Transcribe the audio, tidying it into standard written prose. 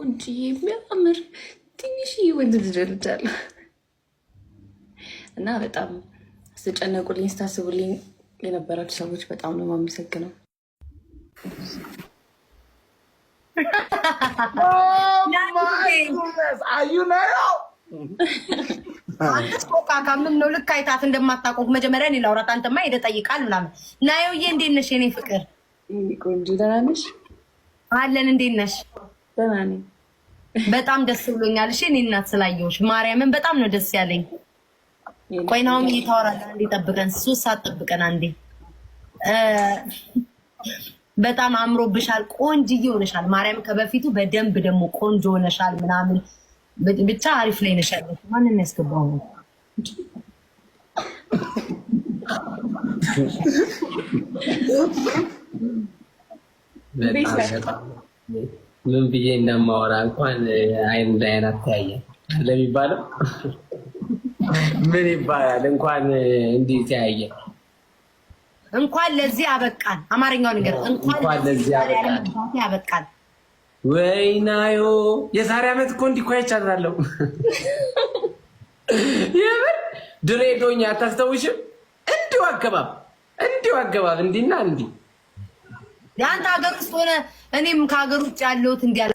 ቆንጅዬ የሚያምር ትንሽዬ ወንድ ልጅ ወልጃለሁ እና በጣም ስትጨነቁልኝ ስታስቡልኝ የነበራችሁ ሰዎች በጣም ነው የማመሰግነው። ካካ ምን ነው ልክ አይታት እንደማታውቀው መጀመሪያ እኔ ላውራት፣ አንተማ ሄደህ ጠይቃል ምናምን። ናየውዬ እንዴት ነሽ የኔ ፍቅር? ቆንጆ ደህና ነሽ? አለን። እንዴት ነሽ? ደህና ነኝ። በጣም ደስ ብሎኛል። እሺ እኔ እናት ስላየሁሽ ማርያምን በጣም ነው ደስ ያለኝ። ቆይ ናሆም እየታወራለህ አንዴ ጠብቀን፣ 3 ሰዓት ጠብቀን አንዴ። በጣም አምሮብሻል፣ ቆንጅዬ ሆነሻል። ማርያም ከበፊቱ በደንብ ደግሞ ቆንጆ ሆነሻል ምናምን ብቻ አሪፍ ላይ ነሽ ያለሽው። ማንን ያስገባው ነው? ምን ብዬ እንደማወራ እንኳን አይን ላይን አተያየን ለሚባለው ምን ይባላል? እንኳን እንዲህ ተያየ፣ እንኳን ለዚህ አበቃን። አማርኛው ነገር እንኳን ለዚህ አበቃን። ወይናዮ የዛሬ ዓመት እኮ እንዲህ እኮ አይቻታለሁ። የምር ድሬዶኛ አታስታውሽም? እንዲሁ አገባብ እንዲሁ አገባብ እንዲና እንዲህ የአንተ ሀገር ውስጥ ሆነ እኔም ከሀገር ውጭ ያለሁት እንዲህ